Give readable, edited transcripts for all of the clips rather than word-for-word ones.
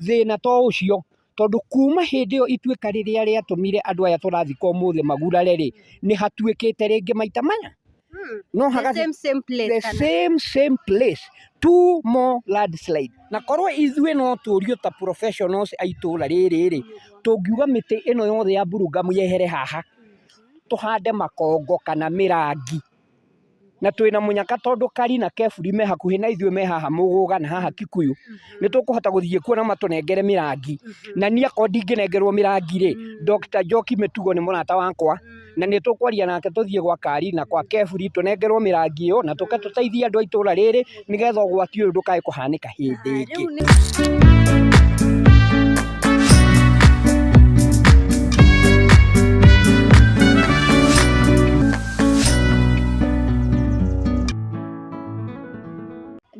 Thĩna to ũcio, tondũ kuma hĩndĩ ĩyo ituĩka rĩrĩa rĩatũmire andũ aya tũrathika ũmũthĩ magurare rĩ, nĩ hatuĩkĩte rĩngĩ maita maya. No The same same place the kana? same same place, two more landslide. Na korwo ithuĩ no tũrio ta professionals a itũra rĩrĩ rĩ, tũngiuga mĩtĩ ĩno yothe ya mburungamu yehere haha, tũhande makongo kana mĩrangi. Na twĩna mũnyaka tondũ Kari na Keburi me hakuhĩ na ithuĩ, me haha Mũgũga na haha Kikuyu, nĩ tũkũhota gũthiĩ kuo na matũnengere mĩrangi. Na niĩ akorwo ndingĩnengerwo mĩrangi rĩ, Dr. Njoki Mĩtugo nĩ mũrata wakwa na nĩ tũkwaria nake, tũthiĩ gwa Kari na kwa Keburi tũnengerwo mĩrangi ĩyo na tũke tũteithie andũ a itũra rĩrĩ nĩgetha ũgwati ũyũ ndũkae kũhanĩka hĩndĩ ĩngĩ. Rĩu nĩ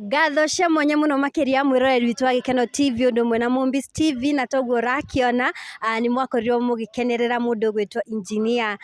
Ngatho cia mwanya mũno makĩria mwĩroreri witũ wa Gĩkeno TV ũndũ ũmwe na Mũmbis TV, na toguo ũrakĩona nĩ mwakorirwo mũgĩkenerera mũndũ ũgwĩtwo engineer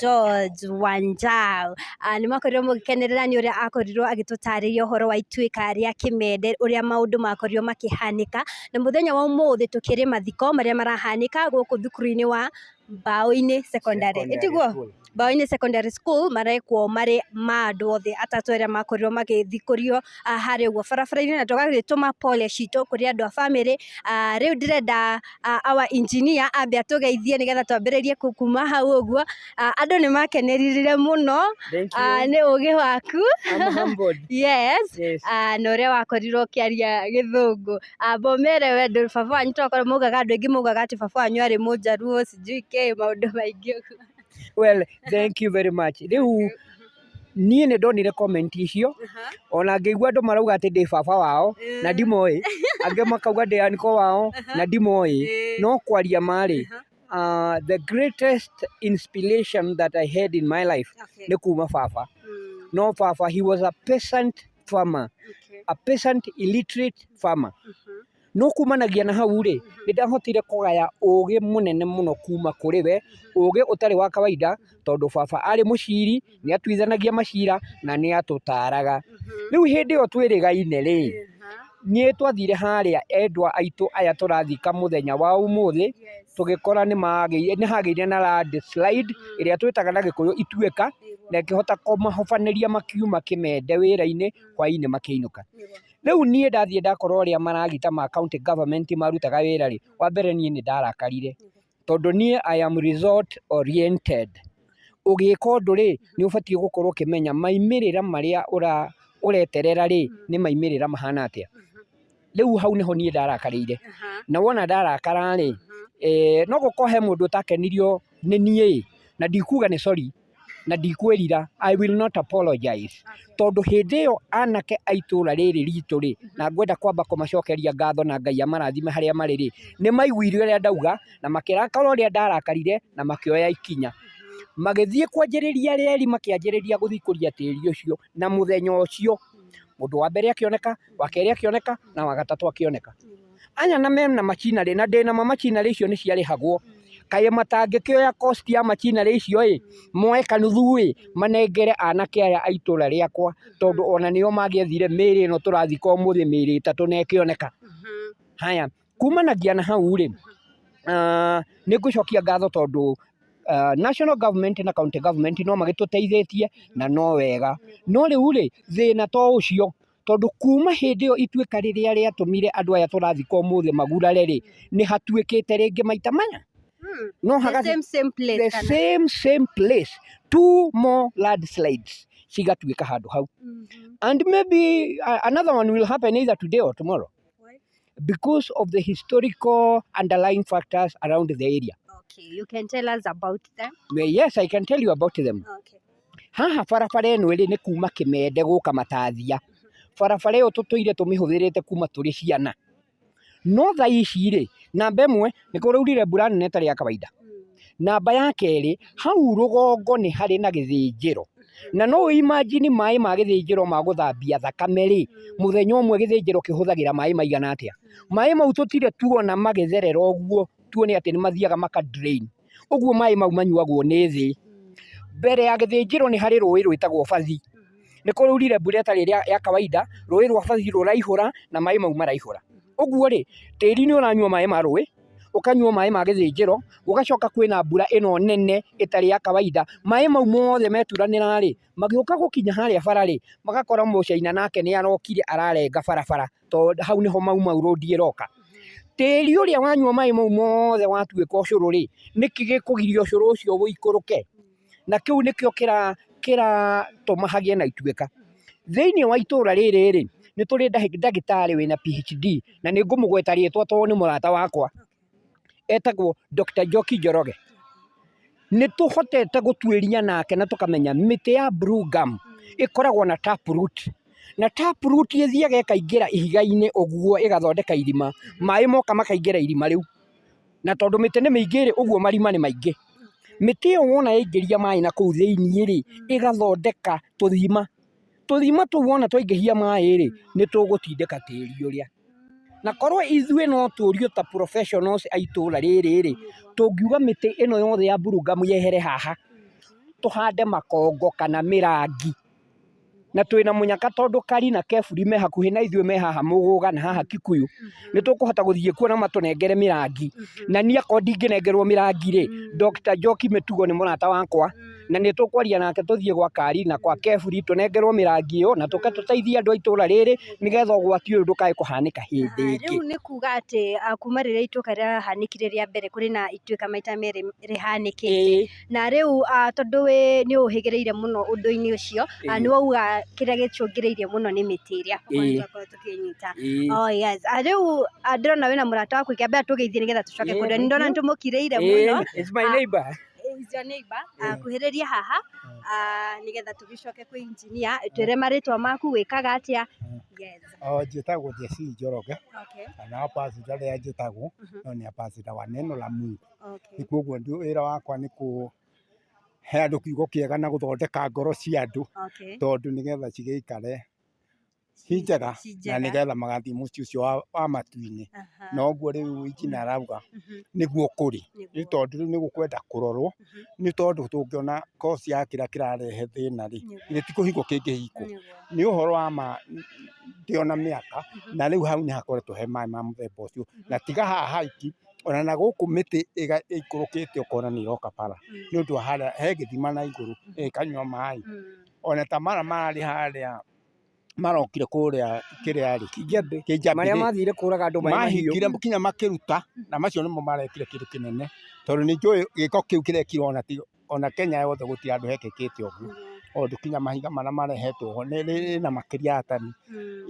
George Wanjau. Nĩ mwakorirwo mũgĩkenerera nĩ ũrĩa akorirwo agĩtũtarĩria ũhoro wa ituĩka rĩa Kĩmende, ũrĩa maũndũ makorirwo makĩhanĩka. Na mũthenya wa ũmũthĩ tũkĩrĩ mathiko marĩa marahanĩka gũkũ thukuru-inĩ wa Mbaũ-inĩ Secondary. Ĩtiguo? Mbaũ-inĩ Secondary School marekwo marĩ ma andũ othe atatũ arĩa makorirwo magĩthikũrio harĩa ũguo barabara-inĩ, na tũgagĩtũma pole citũ kũrĩ andũ a bamĩrĩ. Rĩu ndĩrenda our engineer ambe atũgeithie nĩgetha twambĩrĩrie kuma hau ũguo. Andũ nĩ makenereire mũno nĩ ũgĩ waku. I'm humbled. Yes. Yes. Na ũrĩa wakorirwo ũkĩaria Gĩthũngũ. Amba ũmere we baba wanyu, tokorwo maugaga, andũ aingĩ maugaga atĩ baba wanyu arĩ mũnjaruo, sijui kĩ, maũndũ maingĩ ũguo. Well, thank you very much. Rĩu niĩ nĩ ndonire comment icio ona ngĩigua andũ marauga atĩ ndĩ baba wao na ndimoĩ, angĩ makauga ndĩ uncle wao na ndimoĩ. No kwaria ma rĩ, the greatest inspiration that I had in my life nĩ kuma baba. No baba, he was a peasant farmer, a peasant illiterate farmer. No kumanagia na hau rĩ, nĩ ndahotire kũgaya ũgĩ mũnene mũno kuma kũrĩ we, ũgĩ ũtarĩ wa kawaida, tondũ baba arĩ mũciri, nĩ atuithanagia macira na nĩ atũtaraga. Rĩu hĩndĩ ĩyo twĩrĩgaine rĩ, nĩ twathire harĩa endwa aitũ aya tũrathika mũthenya wa ũmũthĩ, tũgĩkora nĩ hagĩire na landslide ĩrĩa twĩtaga na Gĩkũyũ ituĩka, na ĩkĩhota kũmahobanĩria makiuma Kĩmende wĩra-inĩ hwainĩ makĩinũka. Rĩu niĩ ndathiĩ ndakora ũrĩa maragita ma county government marutaga wĩra rĩ, wa mbere niĩ nĩ ndarakarire, tondũ niĩ I am result oriented. Ũgĩka ũndũ rĩ, nĩ ũbatiĩ gũkorwo ũkĩmenya maimĩrĩra marĩa ũreterera rĩ, nĩ maimĩrĩra mahana atĩa. Rĩu hau nĩho niĩ ndarakarĩire. Na wona ndarakara rĩ, no gũkorwo he mũndũ ũtakenirio nĩ niĩ, na ndikuga nĩ sorry, na ndikwĩrira, I will not apologize. Tondũ hĩndĩ ĩyo anake a itũra rĩrĩ ritũ rĩ, na ngwenda kwamba kũmacokeria ngatho na Ngai amarathime harĩa marĩ rĩ, nĩ maiguire ũrĩa ndauga na makĩrakara ũrĩa ndarakarire na makĩoya ikinya. Magĩthiĩ kwanjĩrĩria reri, makĩanjĩrĩria gũthikũria tĩri ũcio, na mũthenya ũcio mũndũ wa mbere akĩoneka, wa kerĩ akĩoneka na wa gatatũ akĩoneka. Aya na mena machinery, na ndĩna ma machinery icio nĩ ciarĩhagwo. Kaĩ matangĩkĩoya cost ya machinery icio ĩ, moe kanuthu ĩ, manengere anake aya a itũra rĩakwa, tondũ ona nĩo mangĩethire mĩĩrĩ ĩno tũrathika ũmũthĩ, mĩĩrĩ ĩtatũ, na ĩkĩoneka. Haya, kumanagia na hau rĩ, nĩ ngũcokia ngatho tondũ national government na county government no magĩtũteithĩtie na no wega. No rĩu rĩ, thĩna to ũcio, tondũ kuma hĩndĩ ĩyo ituĩka rĩrĩa rĩatũmire andũ aya tũrathika ũmũthĩ magurare rĩ, nĩ hatuĩkĩte rĩngĩ maita maya. No The same same place the kana? same same place, two more landslides cigatuĩka handũ hau. And maybe another one will happen either today or tomorrow. Why? Because of the historical underlying factors around the area. Okay, you can tell us about them. Well, yes, I can tell you about them. Haha barabara ĩno ĩrĩ nĩ kuma Kĩmende gũka Matathia. Barabara ĩyo tũtũire tũmĩhũthĩrĩte kuma tũrĩ ciana. No thaa ici rĩ, namba ĩmwe nĩ kũraurire mbura nene ĩtarĩ ya kawaida. Namba ya kerĩ, hau rũgongo nĩ harĩ na gĩthĩnjĩro. Na no ũ imagine maĩ ma gĩthĩnjĩro ma gũthambia thakame rĩ, mũthenya ũmwe gĩthĩnjĩro kĩhũthagĩra maĩ maigana atĩa? Maĩ mau tũtirĩ tuona magĩtherera ũguo, tuone atĩ nĩ mathiaga maka drain. Ũguo maĩ mau manyuagwo nĩ thĩ. Mbere ya gĩthĩnjĩro nĩ harĩ rũĩ rwĩtagwo Bathi. Nĩ kũraurire mbura ĩtarĩ ya kawaida, rũĩ rwa Bathi rũraihũra na maĩ mau maraihũra. Ũguo rĩ, tĩri nĩ ũranyua maĩ ma rũĩ, ũkanyua maĩ ma gĩthĩnjĩro, gũgacoka kwĩna mbura ĩno nene ĩtarĩ ya kawaida, maĩ mau mothe meturanĩra rĩ, magĩũka gũkinya harĩa bara rĩ, magakora mũcaina nake nĩ arokire ararenga barabara, tondũ hau nĩho Mau Mau Road ĩroka. Tĩri ũrĩa wanyua maĩ mau mothe watuĩka ũcũrũ rĩ, nĩkĩ gĩkũgiria ũcũrũ ũcio ũikũrũke? Na kĩu nĩkĩo kĩratũma hagĩe na ituĩka. Thĩinĩ wa itũra rĩrĩ rĩ, nĩ tũrĩ ndagĩtarĩ wĩna PhD na nĩ ngũmũgweta rĩtwa tondũ nĩ mũrata wakwa, etagwo Dr. Njoki Njoroge. Nĩ tũhotete gũtuĩria nake na tũkamenya mĩtĩ ya blue gum ĩkoragwo na tap root, na tap root ĩthiaga ĩkaingĩra ihiga-inĩ ũguo ĩgathondeka irima, maĩ moka makaingĩra irima rĩu. Na tondũ mĩtĩ nĩ mĩingĩ rĩ, ũguo marima nĩ maingĩ. Mĩtĩ ĩyo wona yaingĩria maĩ na kũu thĩiniĩ rĩ, ĩgathondeka tũthima. Tũthima tũu wona twaingĩhia maĩ rĩ, nĩ tũgũtindĩka tĩri ũrĩa. Na korwo ithuĩ no tũrio ta professionals a itũra rĩrĩ rĩ, tũngiuga mĩtĩ ĩno yothe ya blue gum yehere haha, tũhande makongo kana mĩrangi. Na twĩna mũnyaka tondũ Kari na Keburi me hakuhĩ na ithuĩ me haha Mũgũga na haha Kikuyu, nĩ tũkũhota gũthiĩ kuo na matũnengere mĩrangi. Na niĩ akorwo ndingĩnengerwo mĩrangi rĩ, Dr. Njoki Mĩtugo nĩ mũrata wakwa, na nĩ tũkwaria nake tũthiĩ gwa Kari na kwa Keburi tũnengerwo mĩrangi ĩyo na tũke tũteithie andũ a itũra rĩrĩ nĩgetha ũgwati ũyũ ndũkae kũhanĩka hĩndĩ ĩngĩ. Rĩu nĩ kuga atĩ kuma rĩrĩa ituĩka rĩrahanĩkire rĩa mbere kũrĩ na ituĩka maita merĩ rĩhanĩkĩte. Na rĩu tondũ wĩ nĩ ũhĩgĩrĩire mũno ũndũ-inĩ ũcio, nĩ wauga kĩrĩa gĩcũngĩrĩirie mũno nĩ mĩtĩ ĩrĩa twakorwo tũkĩnyita. Oh yes. Rĩu ndĩrona wĩna mũrata waku, kĩambe atũgeithie nĩgetha tũcoke kũrĩa. Nĩ ndona nĩ tũmũkirĩire mũno. It's my neighbor. Is your neighbor. Kuhĩrĩria haha nĩgetha tũgĩcoke kwĩ engineer, twĩre marĩtwa maku, wĩkaga atĩa. Yes. Oh, njĩtagwo Jesse Njoroge Okay. kana pastor rĩrĩa njĩtagwo no nĩ pastor wa neno la Mungu. Okay. Koguo wĩra wakwa nĩ kũhe andũ kiugo kĩega na gũthondeka ngoro cia andũ Okay. tondũ nĩgetha cigĩikare ci njega Ci na njega. nĩgetha magathiĩ mũciĩ ũcio wa matu-inĩ. Aha. Na ũguo rĩu injinia arauga nĩguo kũrĩ, nĩ tondũ rĩu nĩ gũkwenda kũrorwo, nĩ tondũ tũngĩona cause ya kĩrĩa kĩrarehe thĩna rĩ, githĩ ti kũhingwo kĩngĩhingwo. Nĩ ũhoro wa ma ndĩ ona mĩaka na rĩu hau nĩ hakoretwo he maĩ ma mũthemba ũcio, na tiga haha haiki, ona na gũkũ mĩtĩ ĩikũrũkĩte ũkona nĩ ĩroka bara, nĩ ũndũ wa harĩa he gĩthima na igũrũ ĩkanyua maĩ. Ona ta maya mararĩ harĩa marokire kũrĩa kĩrĩa rĩ, Kĩnjambĩ. Kĩnjambĩ Marĩa rĩ, mathire kũraga andũ maĩ mahiũ. Mahingire nginya makĩruta, na macio nĩmo marekire kĩndũ kĩnene, tondũ nĩ njũĩ gĩko kĩu kĩrekirwo ona ti ona Kenya yothe gũtirĩ handũ hekĩkĩte ũguo, tondũ nginya mahiga marĩa marehetwo ho rĩna makĩria ya tani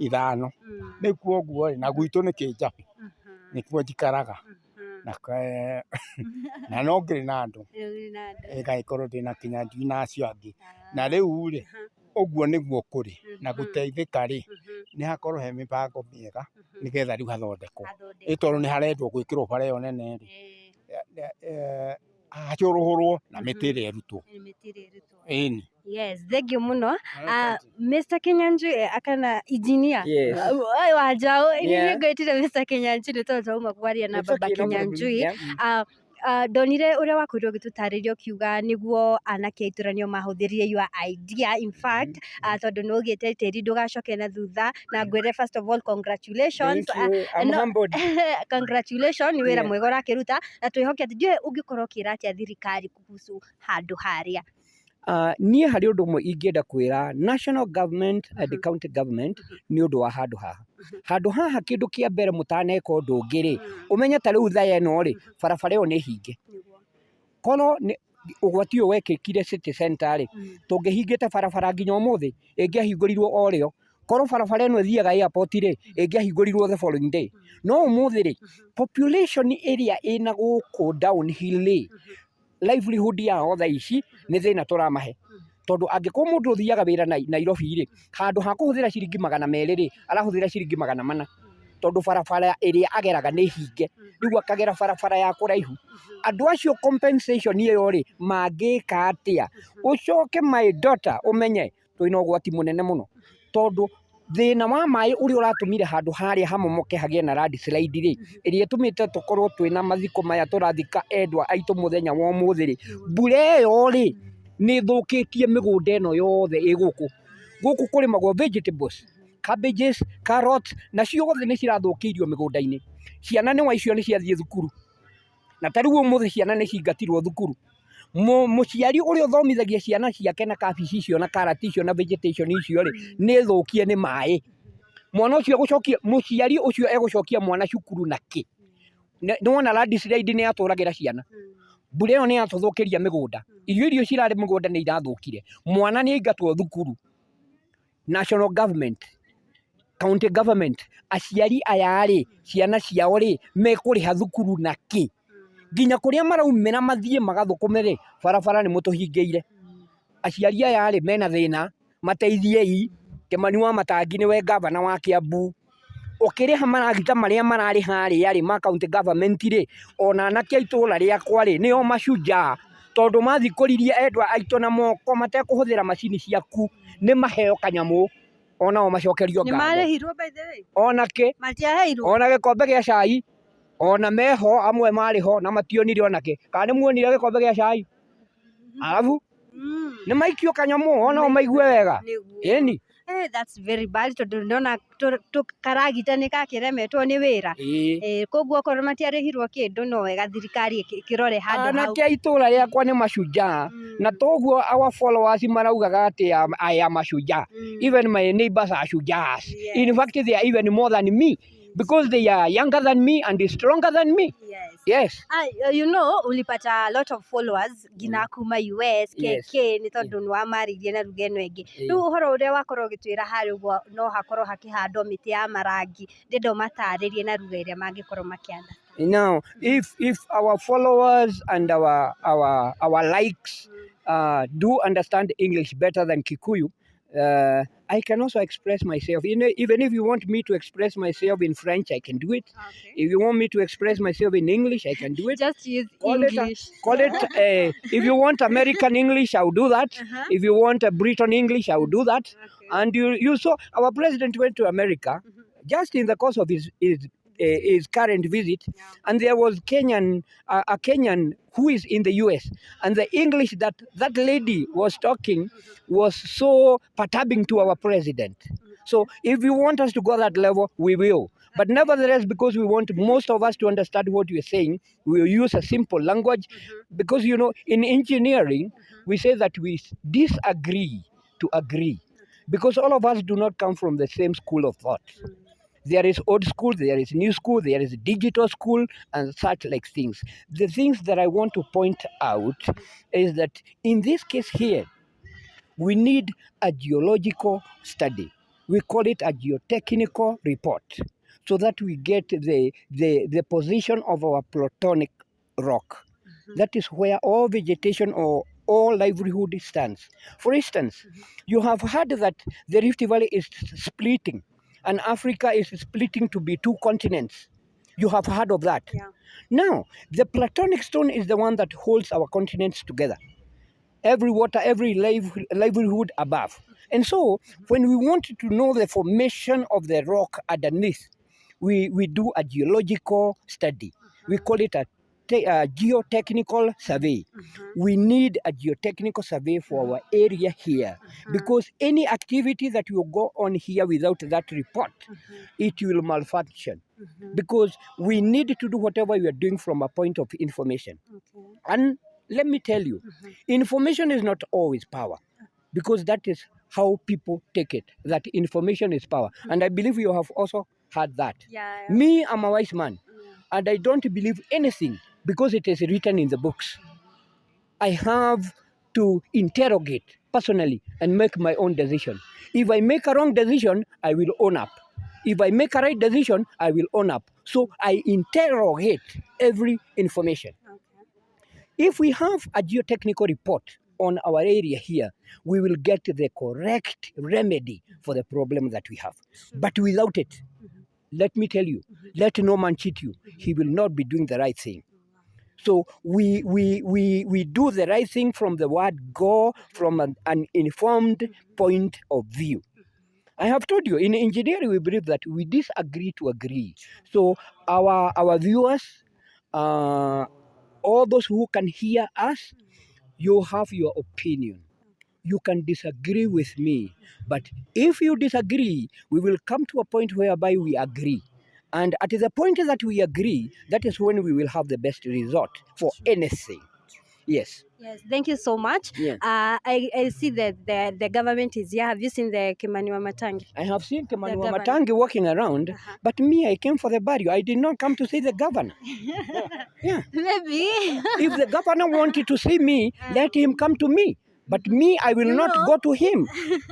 5. Rĩu koguo rĩ, na gwitũ nĩ Kĩnjambĩ, nĩkuo njikaraga, na no ngĩrĩ na andũ, ngagĩkorwo ndĩna Kĩnyanjui na acio angĩ. Na rĩu rĩ, ũguo nĩguo kũrĩ, na gũteithĩka rĩ, nĩ hakorwo he mĩbango mĩega, nĩgetha rĩu hathondekwo. Ĩ tondũ nĩ harendwo gwĩkĩrwo bara ĩyo nene rĩ, hacũrũhũrwo na mĩtĩ ĩrĩa ĩrutwo. Ĩni. Yes, thank you mũno. Mr. Kinyanjui kana engineer. Yes. Wanjaũ, Yeah. niĩ ngwĩtire Mr. Kinyanjui nĩ tondũ twauma kwaria na It's baba okay, no problem. Kinyanjui. Yeah. Ndonire ũrĩa wakorirwo ũgĩtũtarĩria ũkiuga nĩguo anake a itũra nĩo mahũthĩrire your idea in fact, tondũ nĩ waugĩte tĩri ndũgacoke na thutha, na ngwĩre first of all congratulations. Thank you. I'm no. humbled. Congratulations nĩ wĩra mwega ũrakĩruta, na twĩhoke atĩ ndiũĩ ũngĩkorwo ũkĩra atĩa thirikari kuhusu handũ harĩa. Niĩ harĩ ũndũ ũmwe ingĩenda kwĩra national government and the county government nĩ ũndũ wa handũ haha. Handũ haha kĩndũ kĩa mbere mũtaneka ũndũ ũngĩ rĩ, ũmenye ta rĩu thaa ĩno rĩ, barabara ĩyo nĩ hinge. Korwo nĩ ũgwati ũyũ wekĩkire city center rĩ, tũngĩhingĩte barabara nginya ũmũthĩ, ĩngĩahingũrirwo o rĩo. Korwo barabara ĩno ĩthiaga airport rĩ, ĩngĩahingũrirwo the following day. No ũmũthĩ rĩ, population ĩrĩa ĩna gũkũ downhill rĩ, livelihood yao thaa ici nĩ thĩna tũramahe. Tondũ angĩkorwo mũndũ ũthiaga wĩra Nairobi rĩ, handũ ha kũhũthĩra ciringi 200 rĩ, arahũthĩra ciringi 400. Tondũ barabara ĩrĩa ageraga nĩ hinge, rĩu akagera barabara ya kũraihu. Andũ acio compensation ĩyo rĩ, mangĩka atĩa? Ũcoke my daughter ũmenye twĩna ũgwati mũnene mũno, tondũ thĩna wa maĩ ũrĩa ũratũmire handũ harĩa hamomoke hagĩe na landslide rĩ, ĩrĩa ĩtũmĩte tũkorwo twĩna mathiko maya tũrathika endwa aitũ mũthenya wa ũmũthĩ rĩ, mbura ĩyo rĩ, nĩ ĩthũkĩtie mĩgũnda ĩno yothe ĩ gũkũ. Gũkũ kũrĩmagwo vegetables. Cabbages, carrots, na ciothe nĩ cirathũkĩirio mĩgũnda-inĩ. Ciana nĩ wa icio nĩ ciathiĩ thukuru, na ta rĩu ũmũthĩ ciana nĩ cingatirwo thukuru. Mũciari ũrĩa ũthomithagia ciana ciake na kabici icio na karati icio na vegetation icio rĩ, nĩ thũkie nĩ maĩ. Mwana ũcio egũcokia, mũciari ũcio egũcokia mwana cukuru na kĩ? Nĩ wona landslide nĩ yatũragĩra ciana. Mbura ĩyo nĩ yatũthũkĩria mĩgũnda. Irio iria cirarĩ mũgũnda nĩ irathũkire. Mwana nĩ aingatwo thukuru. National government, county government, aciari aya rĩ, ciana ciao rĩ, mekũrĩha thukuru na kĩ? Nginya kũrĩa maraumĩra mathiĩ magathũkũme rĩ, barabara nĩ mũtũhingĩire. Aciari aya rĩ, mena thĩna, mateithiei. Kĩmani wa Matangi nĩwe ngavana wa Kiambu. Ũkĩrĩha maragita marĩa mararĩ harĩa rĩ, ma county government rĩ, ona anake a itũra rĩakwa rĩ, nĩo mashujaa, tondũ mathikũririe endwa aitũ na moko matekũhũthĩra macini ciaku, nĩ maheo kanyamũ, onao macokerio Nĩ ngatho. marĩhirwo by the way? Ona kĩ? Matiaheirwo? Ona gĩkombe gĩa cai, ona meho amwe marĩ ho na mationire ona kĩ. Kana nĩ muonire gĩkombe gĩa cai? Arabu nĩ maikio kanyamũ onao maigue wega. Nĩguo. Ĩni. Eh, that's very bad tondũ ndona karagita nĩ kakĩremetwo nĩ wĩra. Ĩĩ. Eh, koguo okorwo matiarĩhirwo kĩndũ no wega thirikari ĩkĩrore handũ hau. Anake a itũra rĩakwa nĩ mashujaa, na toguo our followers maraugaga atĩ I am a shujaa. Even my neighbors are shujaas. In fact, they are even more than me because they are younger than me and stronger than me. Yes. Yes. Ah, you know, ulipata a lot of followers nginya kuma US, Yes. KK nĩ tondũ nĩ wamarĩirie na ruga ĩno ĩngĩ. Ĩĩ. Rĩu ũhoro ũrĩa wakorwo ũgĩtwĩra harĩa ũguo no hakorwo hakĩhandwo mĩtĩ ya marangi, ndĩrenda ũmatarĩrie na ruga ĩrĩa mangĩkorwo makĩanda. Now, if our followers and our likes do understand English better than Kikuyu, I can also express myself. You know, even if you want me to express myself in French, I can do it. Okay. If you want me to express myself in English, I can do it. Just use Call it English. Call it, if you want American English, I'll do that. If you want a Britain English, I'll do that. Okay. And you saw our president went to America just in the course of his current visit, and there was a Kenyan who is in the US, and the English that that lady was talking was so perturbing to our president. So if you want us to go that level, we will. But nevertheless, because we want most of us to understand what we are saying, we will use a simple language. Because, you know, in engineering, we say that we disagree to agree. Because all of us do not come from the same school of thought. There is old school, there is new school, there is digital school, and such like things. The things that I want to point out is that in this case here, we need a geological study. We call it a geotechnical report, so that we get the position of our plutonic rock. That is where all vegetation or all livelihood stands. For instance, you have heard that the Rift Valley is splitting, and Africa is splitting to be two continents. You have heard of that. Yeah. Now, the platonic stone is the one that holds our continents together. Every water, every livelihood above. And so, when we want to know the formation of the rock underneath, we do a geological study. We call it a geotechnical survey. We need a geotechnical survey for our area here, because any activity that will go on here without that report, it will malfunction. Because we need to do whatever we are doing from a point of information. Okay. And let me tell you, information is not always power, because that is how people take it, that information is power. And I believe you have also heard that. Yeah, yeah. Me, I'm a wise man, and I don't believe anything because it is written in the books. I have to interrogate personally and make my own decision. If I make a wrong decision, I will own up. If I make a right decision, I will own up. So I interrogate every information. Okay. If we have a geotechnical report on our area here, we will get the correct remedy for the problem that we have. But without it, let me tell you, let no man cheat you. He will not be doing the right thing. So we do the right thing from the word go, from an informed point of view. I have told you, in engineering, we believe that we disagree to agree. So our viewers, all those who can hear us, you have your opinion. You can disagree with me, but if you disagree, we will come to a point whereby we agree. And at the point that we agree, that is when we will have the best result for anything. Yes. Yes, thank you so much. Yeah. I see that the government is here. Have you seen the Kimani Wamatangi? I have seen Kimani The governor. Wamatangi walking around, but me, I came for the burial. I did not come to see the governor. Yeah. Maybe. If the governor wanted to see me, let him come to me. But me, I will You not know. go to him.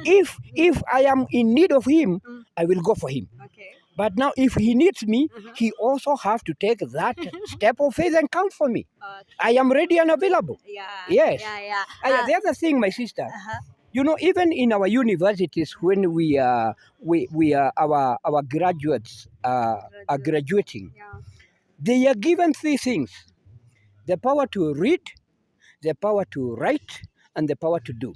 If I am in need of him, Mm. I will go for him. Okay. But now, if he needs me, Mhm. he also have to take that step of faith and come for me. Okay. I am ready and available. Yeah. Yes. Yeah, yeah. The other thing, my sister, Uh-huh. you know, even in our universities, when we are our graduates are graduating, Yeah. they are given three things: the power to read, the power to write, and the power to do.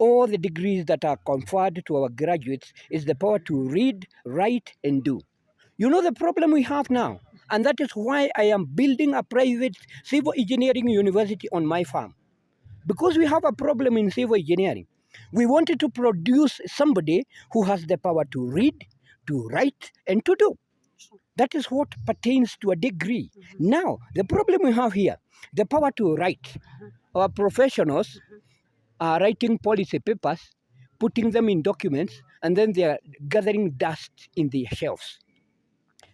All the degrees that are conferred to our graduates is the power to read, write, and do. You know the problem we have now, and that is why I am building a private civil engineering university on my farm. Because we have a problem in civil engineering. We wanted to produce somebody who has the power to read, to write, and to do. That is what pertains to a degree. Now, the problem we have here, the power to write. Our professionals are writing policy papers, putting them in documents, and then they are gathering dust in the shelves.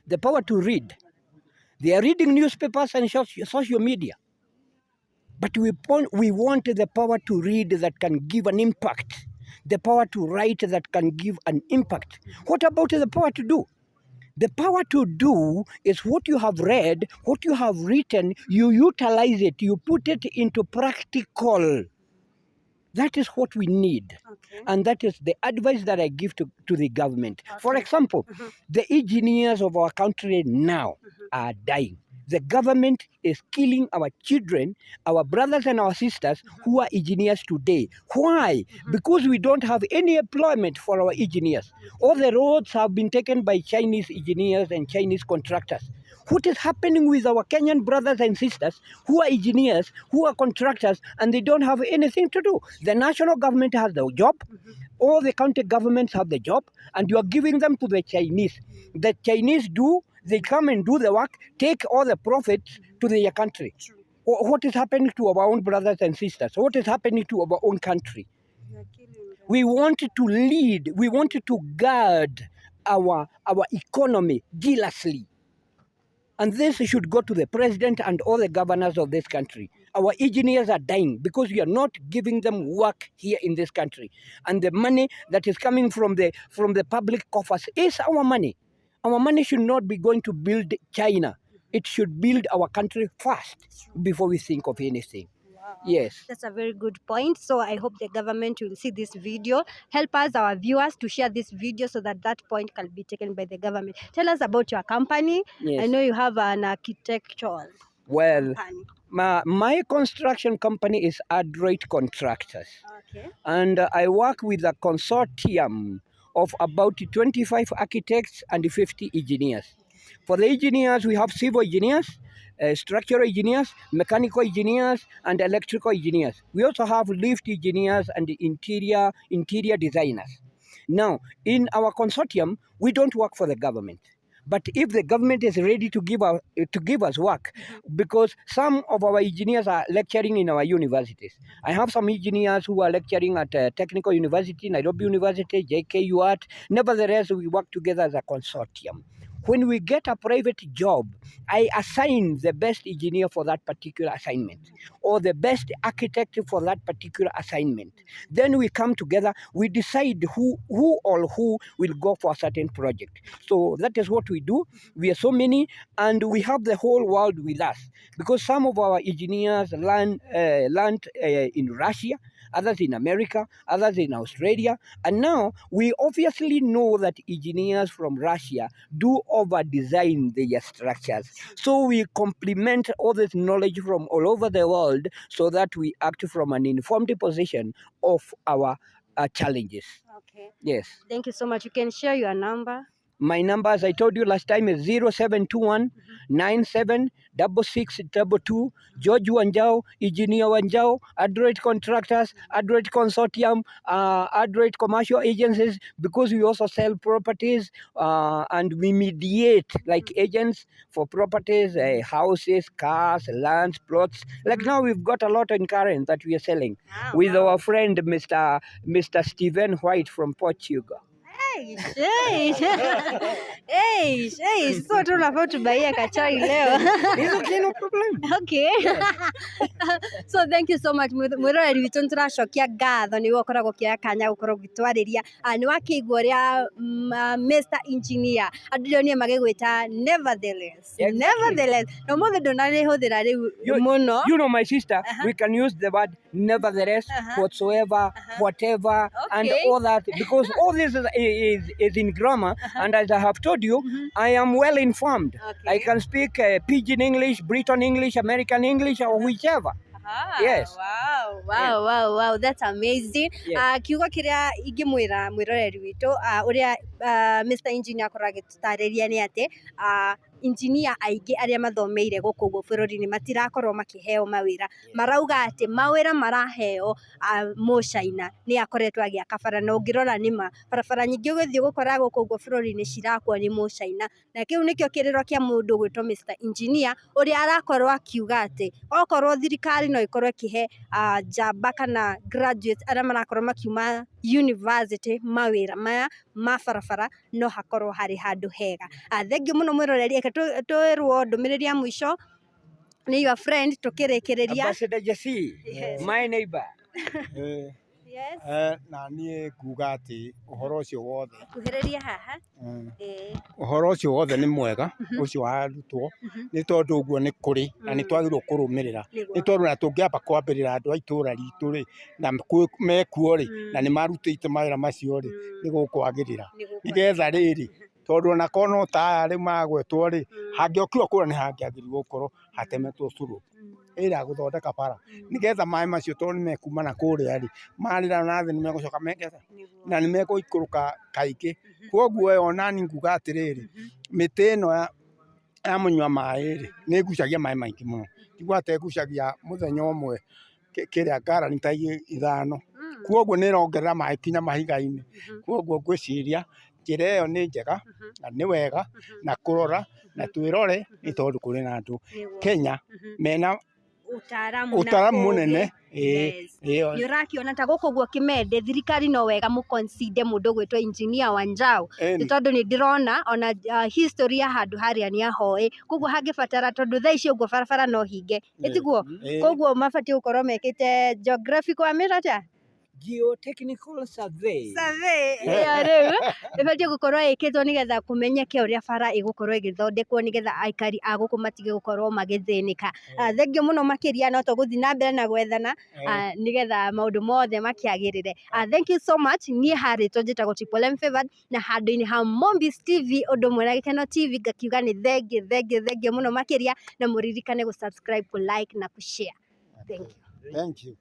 The power to read. They are reading newspapers and social media. But we want the power to read that can give an impact, the power to write that can give an impact. What about the power to do? The power to do is what you have read, what you have written, you utilize it, you put it into practical. That is what we need. Okay. And that is the advice that I give to the government. For Okay. example, Mhm. the engineers of our country now are dying. The government is killing our children, our brothers and our sisters who are engineers today. Why? Because we don't have any employment for our engineers. All the roads have been taken by Chinese engineers and Chinese contractors. What is happening with our Kenyan brothers and sisters who are engineers, who are contractors, and they don't have anything to do? The national government has the job, all the county governments have the job, and you are giving them to the Chinese. The Chinese do, they come and do the work, take all the profits to their country. True. What is happening to our own brothers and sisters? What is happening to our own country? You are killing them. We want to lead, we want to guard our economy jealously. And this should go to the president and all the governors of this country. Our engineers are dying because we are not giving them work here in this country. And the money that is coming from the public coffers is our money. Our money should not be going to build China. It should build our country first before we think of anything. Wow. Yes. That's a very good point. So I hope the government will see this video. Help us, our viewers, to share this video so that that point can be taken by the government. Tell us about your company. Yes. I know you have an architectural Well, company. my construction company is Adroit Contractors. Okay. And I work with a consortium of about 25 architects and 50 engineers. For the engineers, we have civil engineers, structural engineers, mechanical engineers, and electrical engineers. We also have lift engineers and interior designers. Now, in our consortium, we don't work for the government. But if the government is ready to give us work, because some of our engineers are lecturing in our universities. I have some engineers who are lecturing at Technical University, Nairobi University, JKUAT. Nevertheless, we work together as a consortium. When we get a private job, I assign the best engineer for that particular assignment or the best architect for that particular assignment. Then we come together, we decide who or who will go for a certain project. So that is what we do. We are so many, and we have the whole world with us, because some of our engineers learned in Russia, others in America, others in Australia. And now we obviously know that engineers from Russia do over-design their structures. So we complement all this knowledge from all over the world so that we act from an informed position of our challenges. Okay. Yes. Thank you so much. You can share your number. My number, as I told you last time, is 0721 976622. George Wanjau, Engineer Wanjau, Adroit Contractors, Adroit Consortium, Adroit Commercial Agencies, because we also sell properties and we mediate like agents for properties, houses, cars, lands, plots. Like now we've got a lot in Karen that we are selling with our friend Mr. Stephen White from Portugal. Eish, eish. Eish, eish. So tu unafaa tubuyie kachai leo. It's okay, no problem. Okay. So thank you so much, mwiroreri witũ. Nĩ tũracokia ngatho nĩ ũkoragwo ũkĩoya kanya gũkorwo ũgĩtwarĩria. Nĩ wakĩigua ũrĩa Mr Engineer andũ ndĩronire magĩgwĩta nevertheless. Exactly. Nevertheless, na ũmũthĩ ndũnarĩhũthĩra rĩu mũno. You know, my sister, we can use the word nevertheless, whatsoever, whatever, and all that, because all this is in grammar. And as I have told you, I am well informed. I can speak Pidgin English, Britain English, American English, or whichever. Yes. Wow, that's amazing. Yes. Kiugo kĩrĩa ingĩmwĩra mwĩroreri witũ, ũrĩa Mr Engineer akorwo agĩtũtarĩria nĩ atĩ engineer aingĩ arĩa mathomeire gũkũ ũguo bũrũri-inĩ matirakorwo makĩheo mawĩra. Marauga atĩ mawĩra maraheo mũcaina nĩ akoretwo agĩaka bara, na ũngĩrora nĩma barabara nyingĩ ũgĩthiĩ gũkora gũkũ ũguo bũrũri-inĩ cirakwo nĩ mũcaina, na kĩu nĩkĩo kĩrĩro kĩa mũndũ ũgwĩtwo Mr Engineer, ũrĩa arakorwo akiuga atĩ okorwo thirikari no ĩkorwo ĩkĩhe njamba kana graduates arĩa marakorwo makiuma university mawĩra maya ma barabara, no hakorwo harĩ handũ hega. Thengiũ mũno mwĩroreri. Reke twĩrwo ndũmĩrĩri ya mũico nĩ your friend tũkĩrĩkĩrĩria. Ambassador Jesse, Yes. my neighbor. Yes. Na niĩ nguga atĩ ũhoro ũcio wothe Kuhĩrĩria haha. Ũhoro ũcio wothe nĩ mwega ũcio wa arutwo, nĩ tondũ ũguo nĩ kũrĩ na nĩ twagĩrĩirwo kũrũmĩrĩra, nĩ tondũ na tũngĩamba kwambĩrĩra andũ a itũra ritũ rĩ, na mekuo rĩ, na nĩ marutĩte mawĩra macio rĩ, nĩ gũkwagĩrĩra nĩgetha rĩrĩ, tondũ ona korwo no ta aya rĩu maragwetwo rĩ, hangĩokirwo kũrĩa nĩ hangĩagĩrĩirwo gũkorwo hatemetwo slope ĩrĩa gũthondeka bara, nĩgetha maĩ macio, tondũ nĩ mekuma na kũrĩa rĩ, marĩra na thĩ nĩ megũcoka meketa na nĩ megũikũrũka kaingĩ. Koguo onani nguga atĩrĩrĩ, mĩtĩ ĩno ya mũnyua maĩ rĩ, nĩ ĩgucagia maĩ maingĩ mũno, tiguo atĩ ĩgucagia mũthenya ũmwe kĩrĩa ngarani ta 5. Koguo nĩ ĩrongerera maĩ kinya mahiga-inĩ. Koguo ngwĩciria njĩra ĩyo nĩ njega na nĩ wega na kũrora na twĩrore, nĩ tondũ kũrĩ na andũ Kenya mena ũtaaramu na ũtaaramu ũũgĩ. Mũnene ĩĩ. Yes. Nĩ ũrakĩona ta gũkũ ũguo Kĩmende, thirikari no wega mũconsider mũndũ ũgwĩtwo Engineer Wanjau, nĩ tondũ nĩ ndĩrona ona history ya handũ harĩa nĩ ahoĩ, koguo hangĩbatara, tondũ thaa ici ũguo barabara no hinge, ĩtiguo? Koguo mabatiĩ gũkorwo mekĩte geographical amĩta atĩa? Geotechnical survey. Survey ĩyo rĩu ĩbatiĩ gũkorwo ĩkĩtwo nĩgetha kũmenyeke ũrĩa bara ĩgũkorwo ĩgĩthondekwo, nĩgetha aikari a gũkũ matige gũkorwo magĩthĩnĩka. Thengiũ mũno makĩria. No tũgũthiĩ na mbere na gwethana nĩgetha maũndũ mothe makĩagĩrĩre. Thank you so much. Niĩ harĩtwo njĩtagwo Triple M Favored, na handũ-inĩ ha Mombis TV ũndũ ũmwe na Gĩkeno TV, ngakiuga nĩ thengiũ, thengiũ, thengiũ mũno makĩria, na mũririkane gũ subscribe, kũ like na kũ share. Thank you. Thank you.